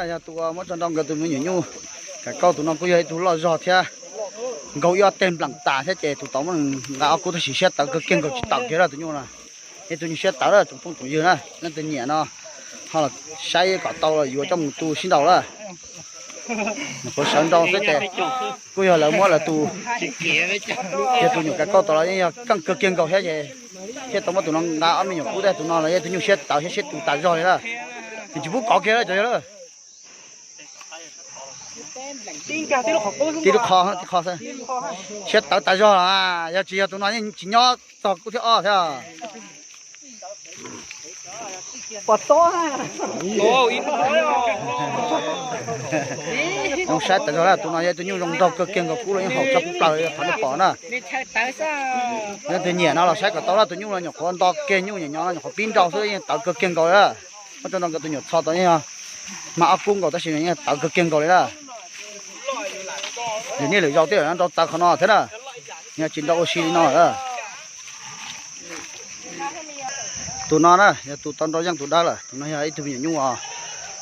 Yog tus muab tso nrau nkawd tus me nyuam nyuj, Kav Kauj tus no kuj yog ib tug loj zog thiab, nkaug ib ob teg nplam tas thiab ces tus tod muab nqa ob kub tab sis siab tawv kawg kiag nkaus tsis tawm kiag lawm tus nyuj no. Ib tug nyuj siab tawv lawm tsoom phooj tsoom ywg na, leej twg nyiam no ho los saib kom tau los yuav coj mus tu sib nraus lawm. Nyuam qhuav sawv nrau xwb ces kuj yog lawv muab lawv tus, yog tus nyuam Kav Kauj tod los yeej yog keej kawg kiag nkaus thiab ces thiaj tau muab tus no nqa ob me nyuam kub, tus no los yog tus nyuj siab tawv thiab siab tu tas zog li lawm. Nws tsis pub kov kiag lawm cov yawg lawm. Tib lub qho, tib qho xwb. Siab tawv tas zog los, yog tsis yog tus no yeej tsis nyob txog kub thib ob thiab. Zoo saib tas zog lawm, tus no yog tus nyuj zoo nraug kawg kiag nkaus, kub los yeej haum tshaj plaws li qhov nej pom na. Yog tus nyiam no los saib kom tau lawm, tus nyuj no nyuam qhuav nto kiag nyuj nyiam nyo no nyuam qhuav pib nrau xwb yeej tawv kawg kiag nkaus li lawm. Muab tso nrau nkawd tus nyuam txho tod yeej yog mag ob kub nkaus tab sis yeej tawv kawg kiag nkaus li lawm. Yog nej lwm zaus tej zaum nrau txawv qhov no thiab na, yog tsis nrau ua si li no lawm. Tus no na yog tus tau nrau yeej tus dawb lawm, tus no yog ib tug me nyuam nyuj os,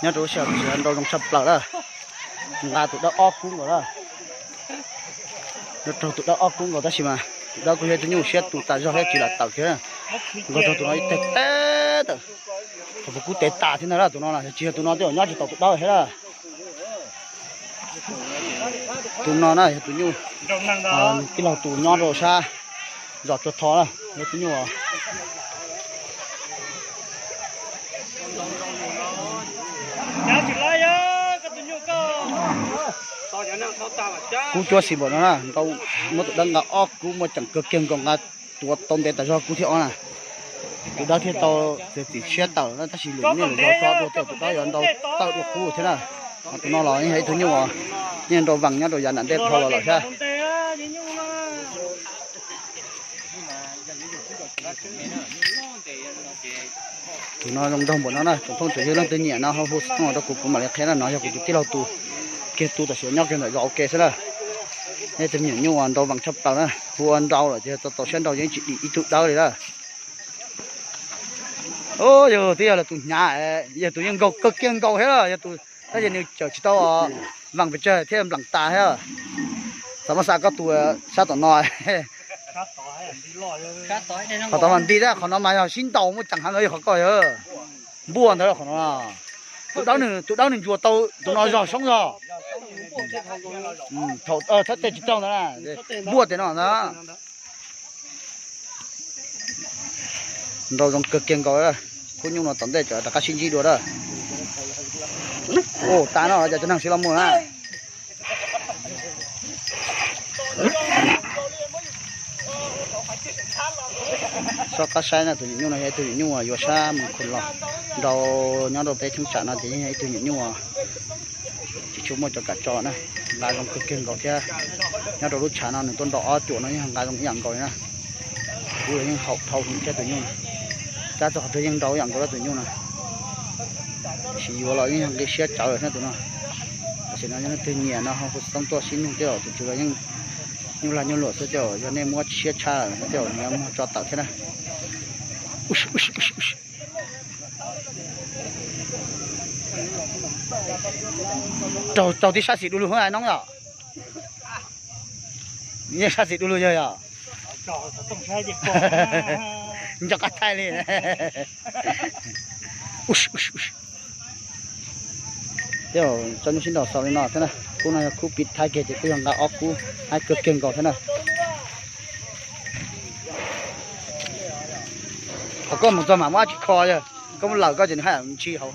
nyob rau lub sij hawm tsis nrau zoo tshaj plaws lawm. Nqa tus dawb ob kub nkaus lawm. Nrau raug tus dawb ob kub nkaus tab sis mas tus dawb kuj yog ib tug nyuj siab tu tas zog thiab tsis lam tawm kiag. Nkaug raug tus no ib teg teb tawm, thaum kuv kub tev tas thiab ntag lawm. Tus no tsis yog tus no tej zaum nyob tsis tau tus dawb thiab lawm. Tus no na yog tus nyuj tij laug tus nyob rau sab zos Tsua Tho na, yog tus nyuj. Kub cuab xis npaum no na, muab tus dawb nqa ob kub muaj ceem kawg kiag nkaus, nqa tuav tau ntev tas zog kub thib ob na. Tus dawb thiaj tau txiav txim siab tawm na, tab sis lwm niaj lwm zaus tso dua tej tus dawb yuav nrau tawm dua kub thiab na. Ho tus no los yeej yog ib tug nyuj uas yeej nrau vas nyob rau yav nram ntej dhau los lawm thiab. Tus no zoo nraug npaum no na, tsoom phooj tsoom ywg leej twg nyiam no ho hu xov tooj los rau kuv, kuv mam li qhia na. No yog kuv tus tij laug tus kiag tu tam sim nyob kiag ntawm zos ua ke xwb na. Nej tus me nyuam nyuj uas nrau vas tshaj plaws na, hu ua nrau lawm ces txaus txaus siab nrau yeej tsis dim ib tug dawb li na. Yog twb yog lawv tus hnyav, yog tus yeej nkaug kawg kiag nkaus thiab, yog tus tab sis nws cawm tsis tau vas pes tsawg thiaj nplam tas thiab. Xav mas xav koj tus sab tom no, qhov tod mas nti thiab, qhov no mas yog sib ntaus muaj ceem heev, yog qhov koj yog npuaj ntawd qhov no. Tus dawb nws, tus dawb nws ntsuas tau tus no zog soob zog. Thaum thawb tej tsis raug ntawd na, npuaj tes no ntag. Nrau zoo kawg kiag nkaus, khub nyuj no tom ntej tsam rov qab sib ntsib dua na. Ua tas no los cas cov neeg siv los mus na. Sob qab saib na, tus nyuam nyuj no yog ib tug nyuam nyuj uas yuav sab mus khu los nrau nyob rau peb cheeb tsam no ces yeej yog ib tug nyuam nyuj uas tsis tshua muaj cov kam tso na, nqa zoo kawg kiag nkaus thiab. Nyob rau lub tshav no nws tuaj nrau ob cuam no yeej nqa zoo ib yam nkaus li na. Kub los yeej haum dhau heev thiab tus nyuj no. Tab txog qhov twg yeej nrau ib yam nkaus thiab tus nyuj no. Tab sis yuav los yeej yog nqi siab tsawv lawm thiab tus no. Tam sim no yog leej twg nyiam no ho hu xov tooj tuaj sib nug thiab, tus tswv los yeej nyuj lag nyuj luam xwb thiab, yog nej muab tsis siab tshaj lawm thiab nws yuav muag tso tawm thiab na. Raug, raug tib sab xis du lug hab noob yom. Nyiam sab xis du lug yog yom. Nco qab thaij li. Tej zaum tso nyuj sib nraus xaus li no thiab na. Kub no yog kub piv thaib kiag ces kuj yog nqa ob kub haib kawg kiag nkaus thiab na. Qhov koj mus txog mam muab dab tsi kho yog koj muab lawm koj ces nws haj yam ntshis hauv.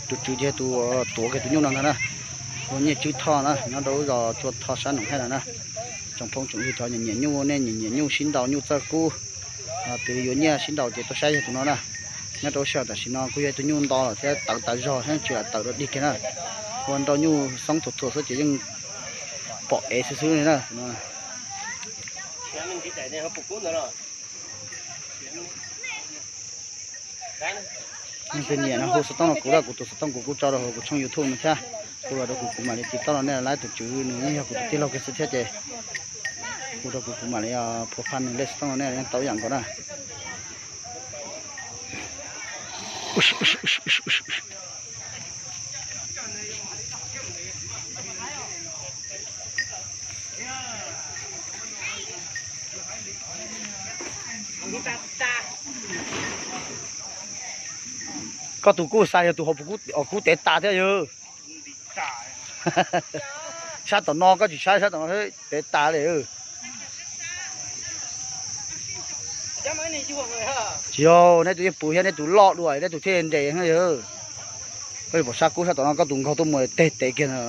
Tus tswv ces tus tuav kiag tus nyuj no ntag na, hu ua Nyiaj Tswb Thoj na, nyob rau lub zos Tsua Thoj sab Noom Haib no na. Tsoom phooj tsoom ywg cov nyiam nyiam nyuj, nej nyiam nyiam nyuj sib nraus nyuj txawj kub, twg yuav nyiaj sib nraus ces tuaj saib yog tus no na. Nyob rau lub sij hawm tam sim no kuj yog ib tug nyuj nto lawm thiab tawv tas zog thiab tsis lam tawm dua dig kiag na. Ua nrau nyuj xoob thuam thuam xwb ces yeej pom ev xwb xwb li na. Leej twg nyiam no hu xov tooj rau kuv lawm, kuv tus xov tooj kuv kuj tso rau hauv kuv tshooj YouTube no thiab. Hu los rau kuv, kuv mam li tiv tauj rau nej. Lawv tus tswv nws yeej yog kuv tus tij laug kiag xwb thiab ces Hu rau kuv, kuv mam li phua phaj nws lej xov tooj nej yeej tau ib yam nkaus na. Koj tus kuj xav yog tus hauv paus kub tev tas thiab yog. Sab tom no koj tsis saib, sab tom no tev tas li. Tsis yog, neb tus yeej pw thiab, neb tus loj dua, neb tus thiaj nres yog. Koj yuav pom sab kub sab tom no, koj tus nkaug tuaj mus teg tev kiag na.